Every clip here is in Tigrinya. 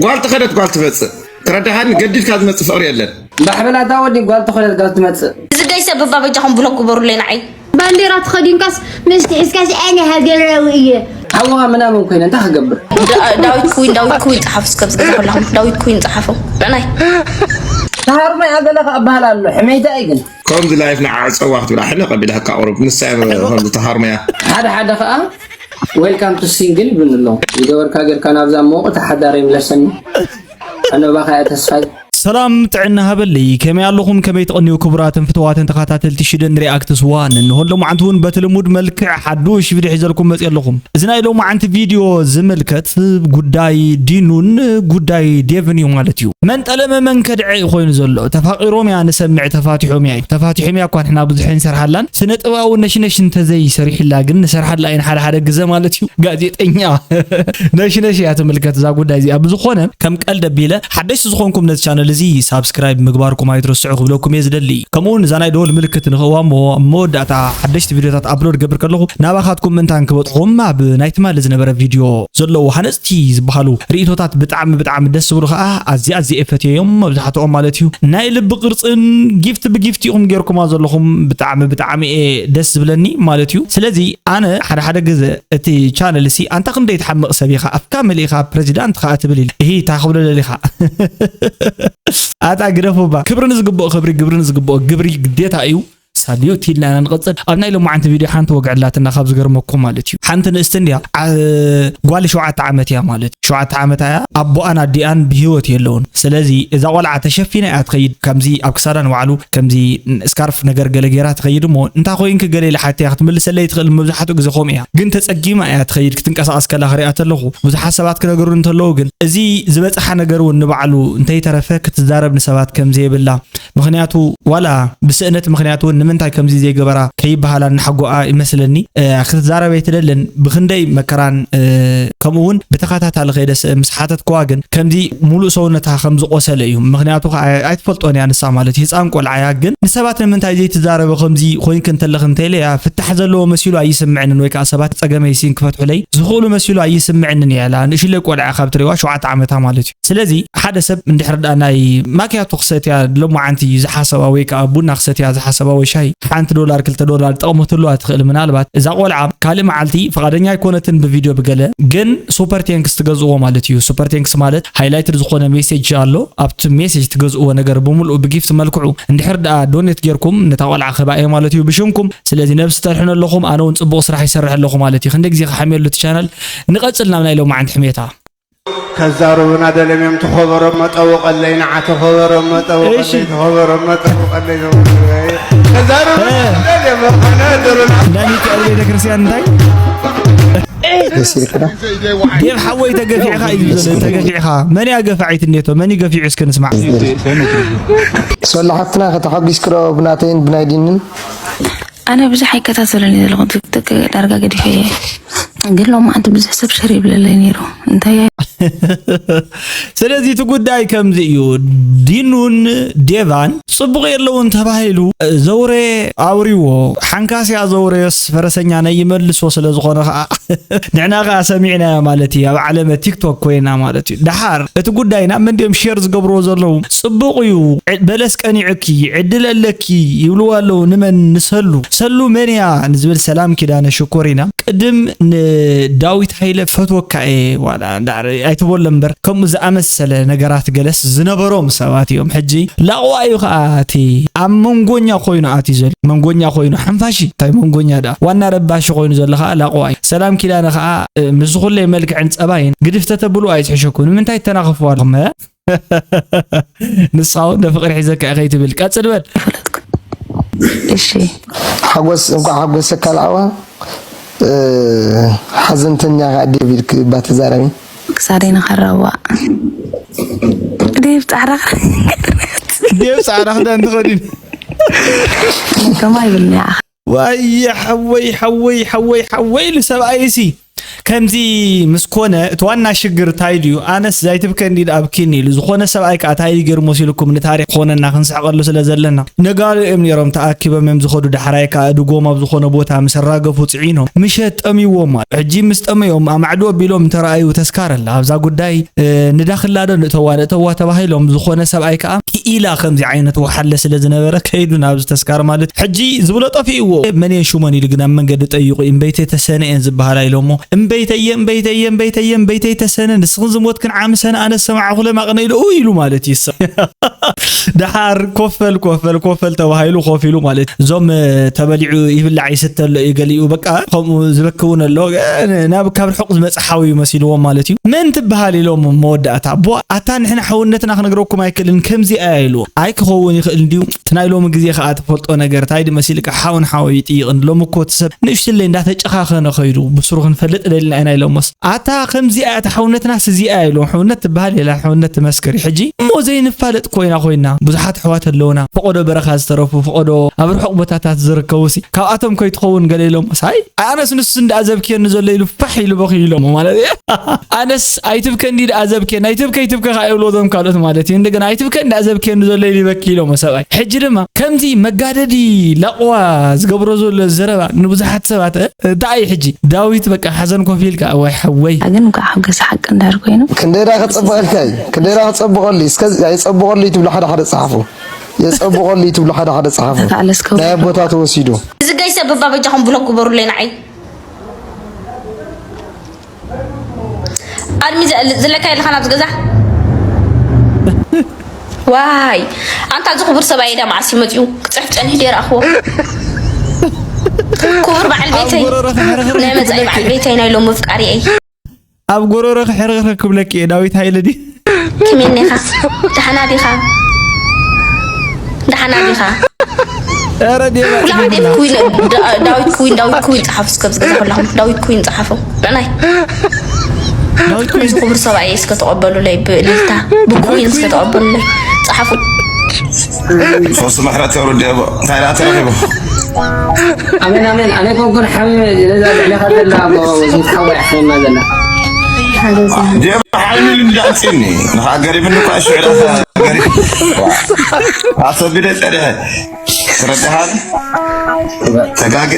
ጓል ተኸደት ጓል ትመጽእ። ተረዳሃኒ? ገዲድካ ዝመጽእ ፍቕሪ የለን። ባሕበላታ ወዲ ጓል ተኸደት ጓል ትመጽእ። እዚ ደይ ሰብ እባ በጃኹም ብሎክ ግበሩለይ ንዓይ። ባንዴራ ተኸዲንካስ ምስቲ ሒዝካስ ኣነ ሃገራዊ እየ። ሓውኻ ምናምን ኮይነ እንታይ ክገብር? ዳ- ዳዊት ኩዊን ዳዊት ኩዊን ጸሓፉ እስከ ኣብዚ ገዛ ኩላኹም ዳዊት ኩዊን ጸሓፉ። ብዕናይ ተሃርማይ ኣገለ ከኣ በሃል ኣሎ። ሕመይታ እዩ ግን። ከምዚ ላይፍ ንዓ ዕጸዋ ክትብላ ሕነ ቀቢላ ህካ ቁሩብ ንሳ እያ ከምዚ ተሃርመያ። ሓደ ሓደ ከኣ ዌልካም ቱ ሲንግል ይብሉኒ ኣለዉ። ዝገበርካ ጌርካ ናብዛ መወቕ ተሓዳር ይምለሰኒ። ኣነ ባኻ እያ ተስፋይ። ሰላም ጥዕና ሃበለይ። ከመይ ኣለኹም? ከመይ ትቐንዩ ክቡራትን ፍትዋትን ተኸታተልቲ ሽደን ሪኣክትስ ዋን? እንሆ ሎማዓንቲ እውን በቲ ልሙድ መልክዕ ሓዱሽ ቪድዮ ሒዘልኩም መፅእ ኣለኹም። እዚ ናይ ሎማዓንቲ ቪድዮ ዝምልከት ጉዳይ ዲኑን ጉዳይ ዴቭን እዩ ማለት እዩ። መን ጠለመ መን ከድዐ እዩ ኮይኑ ዘሎ። ተፋቒሮም እያ ንሰምዕ ተፋቲሖም እያ እዩ። ተፋቲሖም እያ እኳ ንሕና ብዙሕ ንሰርሓላን ስነ ጥበባዊ ነሽነሽ እንተዘይ ሰሪሕላ ግን ንሰርሓላ እየን ሓደ ሓደ ግዘ ማለት እዩ። ጋዜጠኛ ነሽነሽ እያ ትምልከት እዛ ጉዳይ እዚኣ። ብዝኾነ ከም ቀልድ ኣቢለ ሓደሽቲ ዝኾንኩም ነዚ ቻነል እዚ ሳብስክራይብ ምግባርኩም ኣይትረስዑ ክብለኩም እየ ዝደሊ። ከምኡ እውን እዛ ናይ ደወል ምልክት ንኽእዋ እሞ ኣብ መወዳእታ ሓደሽቲ ቪድዮታት ኣፕሎድ ገብር ከለኹ ናባኻትኩም ምእንታን ክበፅኹም ኣብ ናይ ትማሊ ዝነበረ ቪድዮ ዘለዉ ሃነፅቲ ዝበሃሉ ርእይቶታት ብጣዕሚ ብጣዕሚ ደስ ዝብሉ ከዓ ኣዝያ ኣዝየ እየ ፈትየዮም መብዛሕትኦም ማለት እዩ። ናይ ልቢ ቅርፅን ጊፍት ብጊፍት ኢኹም ጌርኩማ ዘለኹም ብጣዕሚ ብጣዕሚ እየ ደስ ዝብለኒ ማለት እዩ። ስለዚ ኣነ ሓደ ሓደ ግዘ እቲ ቻነል ሲ ኣንታ ክንደይ ትሓምቕ ሰብ ኢኻ ኣፍካ መሊእኻ ፕሬዚዳንት ኸኣ ትብል ኢል እሂ እንታይ ክብሎ ደሊኻ ኣታ ግደፉ እባ። ክብሪ ንዝግብኦ ክብሪ፣ ግብሪ ንዝግብኦ ግብሪ ግዴታ እዩ። ሳልዩት ኢልና ኢና ንቐጽል። ኣብ ናይ ሎማዓንቲ ቪድዮ ሓንቲ ወግዒ ኣላትና ካብ ዝገርመኩም ማለት እዩ። ሓንቲ ንእስቲ እንድያ፣ ዓ-፣ ጓል ሸውዓተ ዓመት እያ ማለት እዩ። ሸውዓተ ዓመት እያ፣ ኣቦኣን ኣዲኣን ብህይወት የለውን። ስለዚ እዛ ቆልዓ ተሸፊና እያ ትኸይድ። ከምዚ ኣብ ክሳዳ ንባዕሉ ከምዚ ስካርፍ ነገር ገለ ገይራ ትኸይድ እሞ፣ "እንታይ ኮይንኪ?" ገለ ኢላ ሓትያ ክትምልሰለይ ትኽእል፣ መብዛሕትኡ ግዜ ከምኡ እያ። ግን ተጸጊማ እያ ትኸይድ። ክትንቀሳቐስ ከላ ክሪኣ ተለኹ፣ ብዙሓት ሰባት ክነግሩኒ እንተለዉ ግን፣ እዚ ዝበጽሓ ነገር እውን ንባዕሉ እንተይተረፈ ክትዛረብ ንሰባት ከም ዘየብላ፣ ምኽንያቱ ዋላ ብስእነት ምኽንያት እውን ንምንታይ ከምዚ ዘይገበራ ከይበሃላ እናሓጎኣ ይመስለኒ፣ እ፣ ክትዛረብ ኣይትደልን። ብኽንደይ መከራን፣ እ፣ ከምኡ እውን ብተኸታታሊ ከይደ ስ-፣ ምስ ሓተትክዋ ግን ከምዚ ሙሉእ ሰውነታ ከም ዝቆሰለ እዩ። ምኽንያቱ ከዓ ኣይትፈልጦን እያ ንሳ ማለት እዩ። ህፃን ቆልዓ እያ፣ ግን ንሰባት ንምንታይ ዘይትዛረበ ከምዚ ኮይንክ እንተለኽ እንተኢለ እያ ፍታሕ ዘለዎ መሲሉ ኣይስምዕንን፣ ወይ ከዓ ሰባት ጸገመይ ሲን ክፈትሑለይ ዝኽእሉ መሲሉ ኣይስምዕንን እያ ኢላ። ንእሽለይ ቆልዓ ካብ ትሪዋ ሸውዓተ ዓመታ ማለት እዩ። ስለዚ ሓደ ሰብ እንድሕር ደኣ ናይ ማክያቶ ክሰትያ ሎማዓንቲ ዝሓሰባ ወይ ከዓ ቡና ክሰትያ ዝሓሰባ ወይ ሻሂ ሓንቲ ዶላር ክልተ ዶላር ጥቕሚ ትህልዋ ትኽእል። ምናልባት እዛ ቆልዓ ካልእ መዓልቲ ፍቓደኛ ኣይኮነትን ብቪድዮ ብገለ፣ ግን ሱፐር ቴንክስ ትገዝእዎ ማለት እዩ። ሱፐር ቴንክስ ማለት ሃይላይትድ ዝኾነ ሜሴጅ ኣሎ። ኣብቲ ሜሴጅ ትገዝእዎ ነገር ብምልኡ ብጊፍት መልክዑ እንድሕር ደኣ ዶኔት ጌርኩም ነታ ቆልዓ ክህባ እየ ማለት እዩ ብሽምኩም። ስለዚ ነብሲ ተድሕኑ ኣለኹም፣ ኣነ እውን ጽቡቕ ስራሕ ይሰርሕ ኣለኹ ማለት እዩ። ክንደይ ግዜ ክሓምየሉ እቲ ቻነል። ንቐጽል ናብ ናይ ሎማዓንቲ ሕሜታ። ከዛሩብና ደለምዮም ተኸበሮም መጠውቐለይ ንዓ ተኸበሮም መጠውቐለይ እሺ። ተኸበሮም መጠውቐለይ ተኸበሮም መጠውቐለይ ተኸበሮም መጠውቐለይ። እንዳ ሚካኤል ቤተክርስትያን እንታይ? ደስ ኢልካ ዶ? ዴቭ ሓወይ ተገፊዕኻ እዩ ዘሎ፣ ተገፊዕኻ። መን እያ ገፋዒት እንዴቶ? መን እዩ ገፊዑ እስኪ ንስማዕ። ሶላ ሓፍትና ከተሓጒስኪ ዶ ብናተይን ብናይ ዲንን? ኣነ ብዙሕ ኣይከታተልን እየ ዘለኹ፣ ቲክቶክ ዳርጋ ገዲፈ እየ። ግን ሎማዓንቲ ብዙሕ ሰብ ሸር ይብለለይ ነይሩ። እንታይ እየ? ስለዚ እቲ ጉዳይ ከምዚ እዩ። ዲኑን ዴቫን ጽቡቕ የለውን ተባሂሉ ዘውረ ኣውሪዎ። ሓንካስያ ዘውረዮስ ፈረሰኛ ናይ ይመልሶ ስለ ዝኾነ ኸኣ ንሕና ኸኣ ሰሚዕናዮ ማለት እዩ። ኣብ ዓለመ ቲክቶክ ኮይና ማለት እዩ። ደሓር እቲ ጉዳይና መን ድዮም ሼር ዝገብርዎ ዘለዉ? ጽቡቕ እዩ። ዕ-፣ በለስ ቀኒዑኪ፣ ዕድል ኣለኪ ይብልዋ ኣለዉ። ንመን? ንሰሉ። ሰሉ መን እያ ንዝብል ሰላም ኪዳነ ሽኮር ኢና። ቅድም ንዳዊት ሃይለ ፈትወካ እየ ዋላ እንዳ-፣ ኣይትበሎ እምበር፣ ከምኡ ዝኣመሰለ ነገራት ገለስ ዝነበሮም ሰባት እዮም። ሕጂ ላቕዋ እዩ ኸኣ እቲ ኣብ መንጎኛ ኮይኑ ኣትዩ ዘሎ። መንጎኛ ኮይኑ ሓንፋሺ፣ እንታይ መንጎኛ ደኣ? ዋና ረባሺ ኮይኑ ዘሎ ኸኣ ላቕዋ እዩ። ሰላም ኪዳነ ኸኣ፣ እ፣ ምስ ኩለይ መልክዕን ጸባይን ግድፍ ተተብሉ ኣይትሕሸኩ። ንምንታይ ትተናኸፍዋ ኣለኹም? ንሳ እውን ንፍቕሪ ሒዘካ እየ ከይትብል። ቀጽል በል። እሺ። ሓጎስ፣ እንኳዕ ሓጎሰካ ላዕዋ። እ፣ ሓዘንተኛ ከኣ ዴቪድ ክባ ተዛራቢ። ክሳደይ ንኸረዋ። ዴቭ ጻዕዳ ክዳን ዴቭ ጻዕዳ ክዳን ተኸዲኑ። ከማ ይብልኒ ኣኻ። ዋይ ሓወይ፣ ሓወይ፣ ሓወይ፣ ሓወይ ኢሉ ሰብኣይሲ። ከምዚ ምስ ኮነ እቲ ዋና ሽግር እንታይ ድዩ? ኣነስ ዛይትብከ እንዲድ ኣብኪኒ ኢሉ ዝኾነ ሰብኣይ ከዓ እንታይ ገይሩ መሲልኩም ንታሪክ ክኾነና ክንስሕቀሉ ስለ ዘለና ነጋዶ እዮም ነይሮም ተኣኪቦም እዮም ዝኸዱ። ዳሕራይ ከዓ እድጎም ኣብ ዝኾነ ቦታ ምስ ኣራገፉ ፅዒኖም ምሸት ጠምይዎም ኣሎ። ሕጂ ምስ ጠመዮም ኣማዕዶ ኣቢሎም እንተረኣዩ ተስካር ኣላ ኣብዛ ጉዳይ። ንዳኽላዶ ንእተዋ ንእተዋ ተባሂሎም ዝኾነ ሰብኣይ ከዓ ክኢላ ከምዚ ዓይነት ወሓለ ስለ ዝነበረ ከይዱ ናብዚ ተስካር ማለት ሕጂ ዝብሎ ጠፊእዎ። መን እየን ሹመን ኢሉ ግን ኣብ መንገዲ ጠይቑ እምበይተይ ተሰነ እየን ዝበሃላ ኢሎሞ እምበይተየ እምበይተየ እምበይተየ እምበይተይ ተሰነ ንስኽን ዝሞትክን ዓምሰን ኣነ ሰማዕኹ ለማቕነ ኢሉ ኡ ኢሉ ማለት እዩ። ደሓር ኮፈል ኮፈል ኮፈል ተባሂሉ ኮፍ ኢሉ ማለት እዩ። እዞም ተበሊዑ ይብላዕ ይስተ ኣሎ እዩ ገሊኡ በቃ ከምኡ ዝበክውን ኣሎ ናብ ካብ ርሑቕ ዝመጽእ ሓዊ እዩ መሲልዎም ማለት እዩ። መን ትበሃል ኢሎም መወዳእታ ቦ ኣታ ንሕና ሓውነትና ክነግረኩም ኣይክእልን ከምዚ ኣያ ኢሉ ኣይክኸውን ይኽእል እንዲዩ። እቲ ናይ ሎሚ ግዜ ከኣ ትፈልጦ ነገር እንታይ ድመሲልካ ሓውን ሓወ ይጥይቕን ሎም እኮ እቲ ሰብ ንእሽትለይ እንዳተጨኻኸነ ኸይዱ ብስሩ ክንፈልጥ ደልና ኢና ኢሎሞስ ኣታ ከምዚ ኣያ እቲ ሓውነትናስ እዚ ኣያ ኢሎም። ሓውነት ትበሃል የላ ሓውነት ትመስክር እዩ። ሕጂ እሞ ዘይንፋለጥ ኮይና ኮይና ብዙሓት ኣሕዋት ኣለውና ፈቐዶ በረኻ ዝተረፉ ፈቐዶ ኣብ ርሑቕ ቦታታት ዝርከቡ ሲ ካብኣቶም ከይትኸውን ገለ ኢሎሞስ ኣይ ኣነስ ንሱ እንዳኣዘብክየኒ ዘሎ ኢሉ ፋሕ ኢሉ በኺ ኢሎሞ ማለት እየ። ኣነስ ኣይትብከ እንዲ ደኣ ዘብኬ ናይ ትብከ ይትብከ ከኣ ይብሎ ዞም ካልኦት ማለት እዩ። እንደገና ኣይትብከ እንዳ ዘብኬ እንዲ ዘሎ ኢሉ ይበኪ ኢሎሞ ሰብኣይ። ሕጂ ድማ ከምዚ መጋደዲ ላቕዋ ዝገብሮ ዘሎ ዘረባ ንብዙሓት ሰባት እንታይ እዩ ሕጂ ዳዊት በቃ ሓዘን ኮፍ ኢልካ እዋይ ሓወይ። ግን እንኳዕ ሓገዝ ሓቂ እንድሕር ኮይኑ ክንደይ ደኣ ከጸብቐልካ እዩ ክንደይ ደኣ ከጸብቐሉ እዩ እስከ የጸብቐሉ እዩ ትብሉ ሓደ ሓደ ጸሓፉ። የጸብቐሉ እዩ ትብሉ ሓደ ሓደ ጸሓፉ። ተካእለ እስከ ናይ ኣቦታት ወሲዱ። እዚ ገይሰ ብባ በጃኹም ብሎክ ግበሩለይ ንዓይ። ኣድሚ ዝለካ የለኻ ናብዚ ገዛ ዋይ ኣንታ እዚ ክቡር ሰብኣይ ዳ መዓስ እዩ መፅኡ ክፅሕፍ ፀኒሕ ደ ረኣኽዎ ክቡር በዓል ቤተይ ናይ መፃኢ በዓል ቤተይ ናይ ሎሚ ፍቃሪ እይ ኣብ ጎረሮ ክሕርኽርክ ክብለኪ እየ ዳዊት ሃይለ ድዩ ከመይ እኒኻ ደሓና ዲኻ ደሓና ዲኻ ኧረ ዴባ ኩላ ዴቭ ኩዊን ዳ- ዳዊት ኩዊን ዳዊት ኩዊን ጸሓፉ እስከ ኣብዚ ገዛ ኩላኹም ዳዊት ኩዊን ጸሓፉ ጥዕናይ ዳዊት ኩዊን ክቡር ሰብኣይ እስከ ተቐበሉለይ ብእልልታ ብኩዊን እስከ ተቐበሉለይ ጸሓፉ ሶስት ምሕረት የውርድ ዴቦ እንታይ ደኣ ተረኺቡ ኣሜን ኣሜን ኣነ ኮንኩን ሓሚመ ነዛ ልዕሌኻ ዘላ ዝትሓዋ ያሕመማ ዘላ ዴቦ ሓይሉ እንዳምፅኒ ንኻ ገሪብኒ እኳ ሽዕላ ገሪብ ኣሰቢደ ፀድሐ ትረዳሃል ተጋገ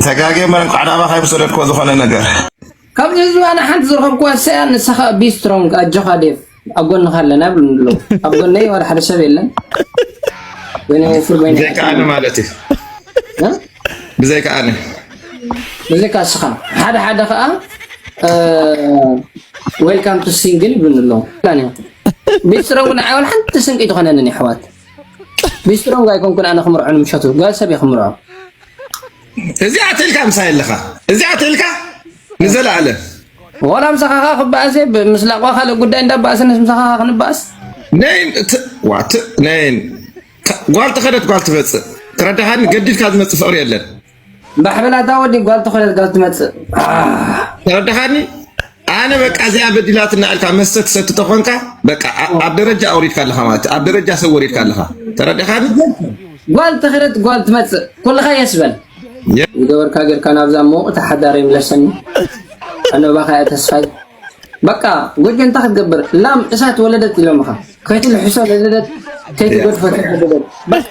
ተጋገ መረ እንኳዕ ናባኻ ይምሰለልኮ ዝኾነ ነገር ካብዚ ህዝቢ ኣነ ሓንቲ ዝረኸብኩዋ ሰያ ንስኻ ቢስትሮንግ ኣጆኻ ዴቭ ኣብ ጎንኻ ኣለና ይብሉ ኣለዉ ኣብ ጎነይ ዋላ ሓደ ሰብ የለን ወይነ ወፍር ጎይነ ዘይከኣነ ማለት እዩ እ? ብዘይከኣነ ብዘይካ እስኻ ሓደ ሓደ ከዓ ዌልካም ቱ ሲንግል ይብሉኒ ኣለዉ ቢስትሮንግ ንዓይ ዋላ ሓንቲ ስንቂ ትኾነንን የሕዋት ቢስትሮንግ ኣይኮንኩን ኣነ ክምርዖ ንምሸቱ ጓል ሰብ እየ ክምርዖ እዚኣ ተልካ ምሳይ ኣለኻ እዚኣ ተልካ ንዘለኣለም ዋላ ምሳኻ ኸዓ ክበኣስ እየ ምስ ላቕዋ ካልእ ጉዳይ እንዳበኣሰ ንስ ምሳኻ ኸዓ ክንበኣስ ነይን ት- ዋ ት- ነይን ታ- ጓል ተኸደት ጓል ትመፅእ ተረዳኻኒ ገዲድካ ዝመፅእ ፍቕሪ የለን ባሕበላታ ወዲ ጓል ተኸደት ጓል ትመፅእ ተረዳኻኒ ኣነ በቃ እዚኣ በዲላትና ኢልካ መስተ ትሰቲ ተኾንካ በቃ ኣ- ኣብ ደረጃ ኣውሪድካ ኣለኻ ማለት እዩ። ኣብ ደረጃ ሰብ ወሪድካ ኣለኻ ተረዳኻኒ ጓል ተኸደት ጓል ትመፅእ ኩልኻ የስበል የ- ዝገበርካ ጌርካ ናብዛ ሞቕ ተሓዳር ይምለሰኒ ኣነ ባኻ እያ ተስፋይ በቃ ጎጆ እንታይ ክትገብር ላም እሳት ወለደት ኢሎምኻ ከይትልሕሶ ለደደት ከይትገድፎ ተገደደት በቃ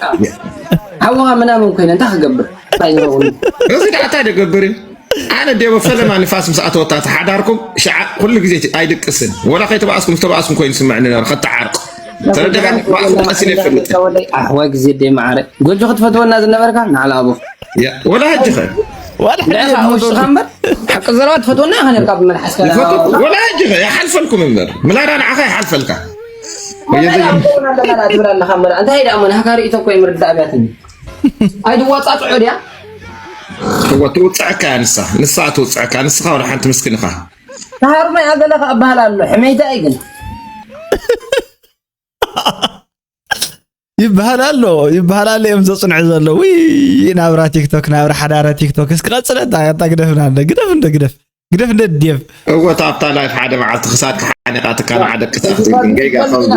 ሓወኻ ምናምን ኮይነ እንታይ ክገብር እንታይ ዝኸውን እዚ ደኣ እንታይ ደገብር እዩ ኣነ ዴቦ ፈለማ ንፋስ ምስ ኣተወታ ተሓዳርኩም ሸዓ ኩሉ ግዜ ኣይድቅስን ወላ ከይተባኣስኩም ዝተባኣስኩም ኮይኑ ስምዕኒ ነበር ከተዓርቅ ተረዳኻኒ ባእኹም ቀሲነ ይፈልጥ ኣሕዋ ግዜ ደይ መዓረ ጎጆ ክትፈትወና ዝነበርካ ንዓላ ኣቦ ወላ ሕጂ ኸ ንዕኻ ውሽጥኻ እምበር ሓቂ ዘረባ ትፈትወና ኢኻ ነርካ ብመልሓስካ ወላ ሕጂ ኸ ይሓልፈልኩም እምበር ምላዳ ንዓኻ ይሓልፈልካ ትብል ኣለኻ እሞ ንሃካ ርእቶ እኮ ይምርዳእ ኣብያትኒ ኣይድዋፃፅዖ ድያ እወ ትውፅዐካ እያ ንሳ ንሳ ትውፅዐካ ንስኻ ወላ ሓንቲ ምስክን ኢኻ ተሃርሞ እያ ዘለኻ እበሃል ኣሎ ሕመይታ እዩ ግን ይበሃል ኣሎ ይበሃል ኣሎ እዮም ዘፅንዑ ዘለዉ ናብራ ቲክቶክ ናብራ ሓዳረ ቲክቶክ እስኪ ቀፅለ እታ ግደፍና ግደፍ እንደ ግደፍ ግደፍ እንደ ዴቭ እወ ታብታ ላይፍ ሓደ መዓልቲ ክሳድካ ሓኒቓትካ ንዓ ደቂ ተኣኽቲ ግን ገይጋ ከምዚ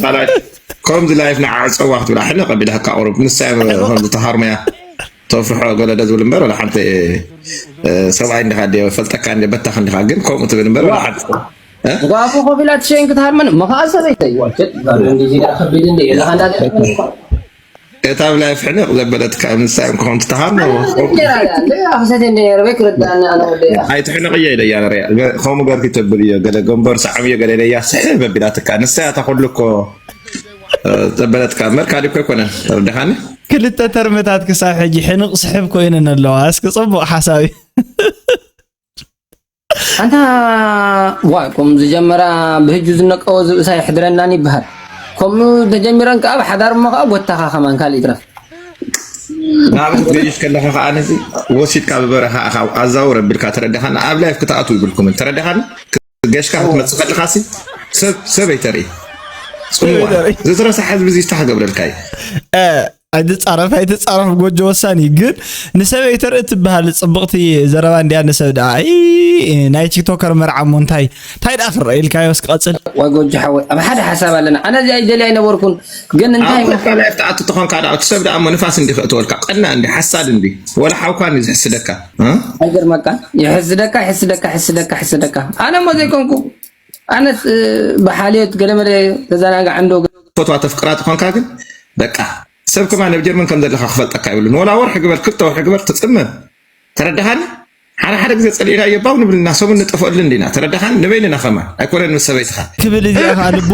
ላይፍ ከምዚ ላይፍ ንዓ ጸዋ ክትብላ ሕነ ቀቢላ ሕካ ቁሩብ ንሳ ከምዚ ተሃርመያ ተፍርሖ ገለ ደ ዝብል እምበር ወላ ሓንቲ ሰብኣይ እንዲኻ ደ ፈልጠካ እንደ በታኽ እንዲኻ ግን ከምኡ ትብል እምበር ወላ ሓንቲ ጓቦ ኮፍ ኢላ ትሸይን ክትሃርመን እሞ ከዓ ሰበይተይ ዋሸት ጋር እንደዚህ ዳ ከቢድ እንደ የለኻ እንዳገ እታ ኣብ ላይፍ ሕንቕ ዘበለትካ ምሳይ እንኳን ትተሃርሞ ክሰት እንደ ነርበይ ክርዳና ኣነ ወደ ኣይትሕንቕ እየ ኢለያ ነረያ ከምኡ ገርኪ ተብል እዮ ገለ ገንበር ሰዓም እዮ ገለ ኢለያ ስሕብ ኣቢላትካ ንሳ እያ እታ ኩሉ እኮ ዘበለትካ እምበር ካሊእ እኮ ኣይኮነን ተረዳኻኒ ክልተ ተርምታት ክሳብ ሕጂ ሕንቕ ስሕብ ኮይነን ኣለዋ። እስኪ ጽቡቕ ሓሳብ እዩ። ኣንታ ዋ ከም ዝጀመራ ብህጁ ዝነቀዎ ዝብእሳ ይሕድረናን ይበሃል። ከምኡ ተጀሚረን ከዓ ብሓዳር እሞ ከዓ ጎታኻ ከማን ካልእ ይትረፍ። ናብ ክትገይሽ ከለኻ ከዓ ነዚ ወሲድካ ብበረኻ ኢኻ ኣዛውር ኣቢልካ ተረዳኻኒ ኣብ ላይፍ ክትኣትው ይብልኩምን ተረዳኻኒ ገሽካ ክትመፅእ ከለኻሲ ሰብ ሰብ ኣይተርኢ ፅምዋ ዝተረሳ ሕዝቢ እዚ ይፍታሕ ገብረልካ እዩ ኣይትፃረፍ ኣይትፃረፍ ጎጆ ወሳኒ ግን ንሰበይ ተርኢ ትበሃል ፅብቕቲ ዘረባ እንዲያ ንሰብ ደኣ ናይ ቲክቶከር መርዓ እሞ እንታይ እንታይ ደኣ ክረአ ኢልካዮ እስክቐፅል ወይ ጎጆ ሓወይ ኣብ ሓደ ሓሳብ ኣለና ኣነ እዚ ኣይደልያ ኣይነበርኩን ግን እንታይ ኣብ ላይፍ ተኣቱ ተኾንካ ደኣ እቲ ሰብ ደኣ እሞ ንፋስ እንዲ ክእትወልካ ቀና እንዲ ሓሳድ እንዲ ወላ ሓውካ እንዲ ዝሕስደካ ኣይገርመካ ይሕስደካ ይሕስደካ ይሕስደካ ይሕስደካ ኣነ እሞ ዘይኮንኩ ኣነ ብሓልዮት ገለመለ ተዘናጋዕ እንዶ ፈትዋ ተፍቅራ ተኾንካ ግን በቃ ሰብ ከማን ኣብ ጀርመን ከም ዘለኻ ክፈልጠካ ይብሉን ወላ ወርሒ ግበር ክልተ ወርሒ ግበር ትፅመም ተረዳኻኒ ሓደ ሓደ ግዜ ፀሊእናዮ ባው ንብል እና ሰሙን ንጠፍኣሉ እንዲና ተረዳኻኒ ንበይንና ከማን ኣይኮነን ምስ ሰበይትኻ ክብል እዚኣ ከዓ ልቡ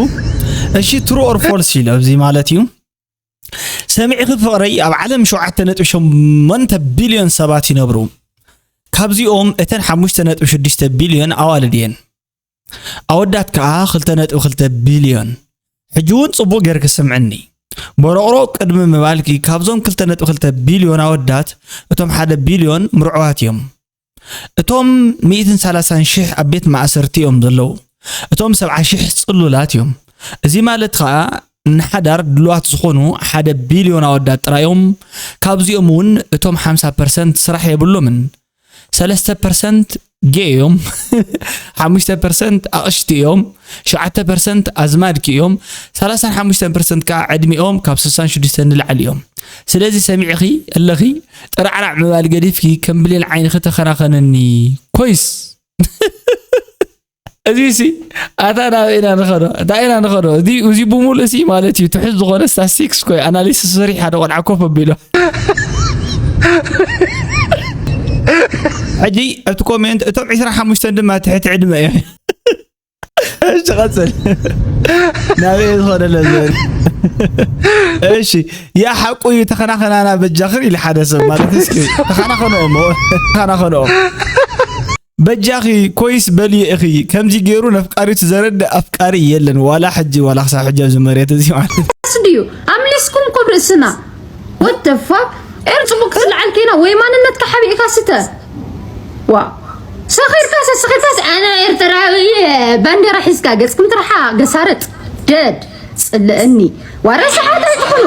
እሺ true or false ኢሉ ኣብዚ ማለት እዩ ሰሚዕኺ ፍቕረይ ኣብ ዓለም ሸውዓተ ነጥቢ ሸሞንተ ቢልዮን ሰባት ይነብሩ ካብዚኦም እተን ሓሙሽተ ነጥቢ ሽዱሽተ ቢልዮን ኣዋልድ እየን ኣወዳት ከኣ ክልተ ነጥቢ ክልተ ቢልዮን። ሕጂ እውን ጽቡቕ ጌርኪ ስምዕኒ። ቦሮቕሮቕ ቅድሚ ምባልኪ ካብዞም ክልተ ነጥቢ ክልተ ቢልዮን ኣወዳት እቶም ሓደ ቢልዮን ምርዑዋት እዮም። እቶም ሚእትን ሰላሳን ሽሕ ኣብ ቤት ማእሰርቲ እዮም ዘለዉ። እቶም ሰብዓ ሽሕ ጽሉላት እዮም። እዚ ማለት ከኣ ንሓዳር ድሉዋት ዝኾኑ ሓደ ቢልዮን ኣወዳት ጥራይ እዮም። ካብዚኦም እውን እቶም ሓምሳ ፐርሰንት ስራሕ የብሎምን። ሰለስተ ፐርሰንት ጌ እዮም፣ ሓሙሽተ ፐርሰንት ኣቕሽቲ እዮም፣ ሸውዓተ ፐርሰንት ኣዝማድኪ እዮም፣ ሰላሳን ሓሙሽተን ፐርሰንት ከዓ ዕድሚኦም ካብ ስሳን ሽዱሽተን ንላዕሊ እዮም። ስለዚ ሰሚዕኺ ኣለኺ ጥራዕራዕ ምባል ገዲፍኪ ከም ብሌን ዓይንኺ ተኸናኸንኒ ኮይስ። እዚ ሲ ኣታ ናብ ኢና ንኸዶ እንታይ ኢና ንኸዶ እዚ እዚ ብሙሉእ ሲ ማለት እዩ ትሑዝ ዝኾነ ስታስቲክስ ኮይ ኣናሊሲስ ሰሪሕ ሓደ ቆልዓ ኮፍ ኣቢሉ ሕጂ ኣብቲ ኮሜንት እቶም ዕስራ ሓሙሽተ ድማ ትሕቲ ዕድመ እዮም እሺ ቀፅል ናበይ ዝኾነ ለዘን እሺ ያ ሓቁ እዩ ተኸናኸናና በጃኽን ኢሉ ሓደ ሰብ ማለት እስኪ ተኸናኸንኦም ተኸናኸንኦም በጃኺ ኮይስ በልዮ ኢኺ ከምዚ ገይሩ ነፍቃሪቱ ዘረድእ ኣፍቃሪ የለን ዋላ ሕጂ ዋላ ክሳብ ሕጂ ኣብዚ መሬት እዚ ማለት እዩ። ድዩ ኣምሊስኩም ኮብ ርእስና what the fuck ኤር ጽቡቅ ክትልዓል ኬና ወይ ማንነትካ ሓቢእካ ስተ ዋ ሰኺርካ ሰኺርካስ ኣነ ኤርትራዊ እየ ባንዴራ ሒዝካ ገጽኩም ትርሓ ገሳረጥ ደድ ጽልእኒ ዋረ ሰሓት ኣይትኹኑ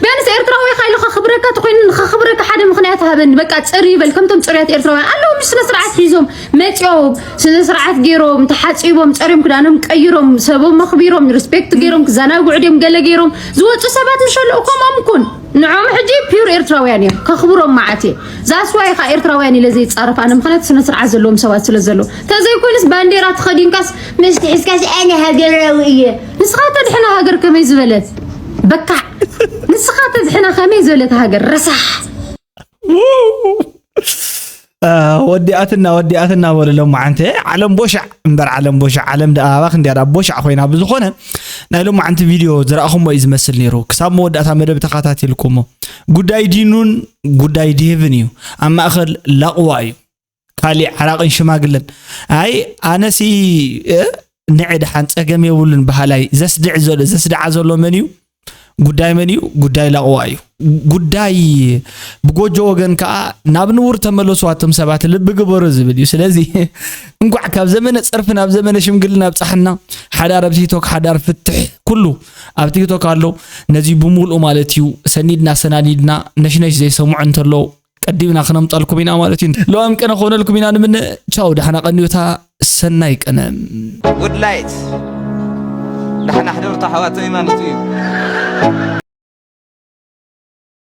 ቢያንስ ኤርትራዊ ኢኻ ኢሉ ከኽብረካ ተኾይኑ ንኸኽብረካ ሓደ ምኽንያት ሃበኒ በቃ ጽር ይበል ከምቶም ጽርያት ኤርትራውያን ኣለዉ ምስ ስነ ስርዓት ሒዞም መጺኦም ስነ ስርዓት ገይሮም ተሓጺቦም ጸርዮም ክዳኖም ቀይሮም ሰቦም ኣኽቢሮም ሪስፔክት ገይሮም ክዘናግዑ ድዮም ገለ ገይሮም ዝወጹ ሰባት ምሽ ኣለዉ ከምኦም ኩን ንዖም ሕጂ ፒር ኤርትራውያን እዮም ከኽብሮም መዓት እየ ዛስዋይ ኻ ኤርትራውያን ኢለ ዘይጻረፍ ኣነ ምኽንያት ስነ ስርዓት ዘለዎም ሰባት ስለ ዘለዉ ተዘይኮይንስ ባንዴራ ተኸዲንካስ ምስቲ ሒዝካስ ኣነ ሃገራዊ እየ ንስኻ ተድሕና ሃገር ከመይ ዝበለት በካዕ ንስኻ ተድሕና ከመይ ዝበለት ሃገር ረሳሕ ወዲኣትና ወዲኣትና በሉ ሎማዓንቲ ዓለም ቦሻዕ እምበር ዓለም ቦሻዕ ዓለም ደኣባኽ እንዲያ ዳ ቦሻዕ ኮይና ብዝኾነ ናይ ሎማዓንቲ ቪድዮ ዝረእኹሞ እዩ ዝመስል ነይሩ ክሳብ መወዳእታ መደብ ተኸታቲልኩሞ ጉዳይ ዲኑን ጉዳይ ዲህብን እዩ ኣብ ማእኸል ላቕዋ እዩ ካሊእ ዓራቕን ሽማግለን ኣይ ኣነሲ ንዒ ደሓን ጸገም የብሉን በሃላይ ዘስድዕ ዘሎ ዘስድዓ ዘሎ መን እዩ ጉዳይ መን እዩ? ጉዳይ ላቕዋ እዩ። ጉዳይ ብጎጆ ወገን ከዓ ናብ ንቡር ተመለሱ ኣቶም ሰባት ልቢ ግበሩ ዝብል እዩ። ስለዚ እንኳዕ ካብ ዘመነ ፀርፊ ናብ ዘመነ ሽምግልና ኣብፀሓና። ሓዳር ኣብ ቲክቶክ፣ ሓዳር ፍትሕ ኩሉ ኣብ ቲክቶክ ኣሎ። ነዚ ብምሉኡ ማለት እዩ ሰኒድና ሰናኒድና ነሽነሽ ዘይሰምዑ እንተሎ ቀዲምና ክነምጠልኩም ኢና ማለት እዩ። ለዋም ቀነ ክኾነልኩም ኢና ንምነ። ቻው፣ ዳሕና ቀንዩታ፣ ሰናይ ቀነ። ጉድ ላይት ዳሕና ሕደርታ ሓዋተይ ማለት እዩ።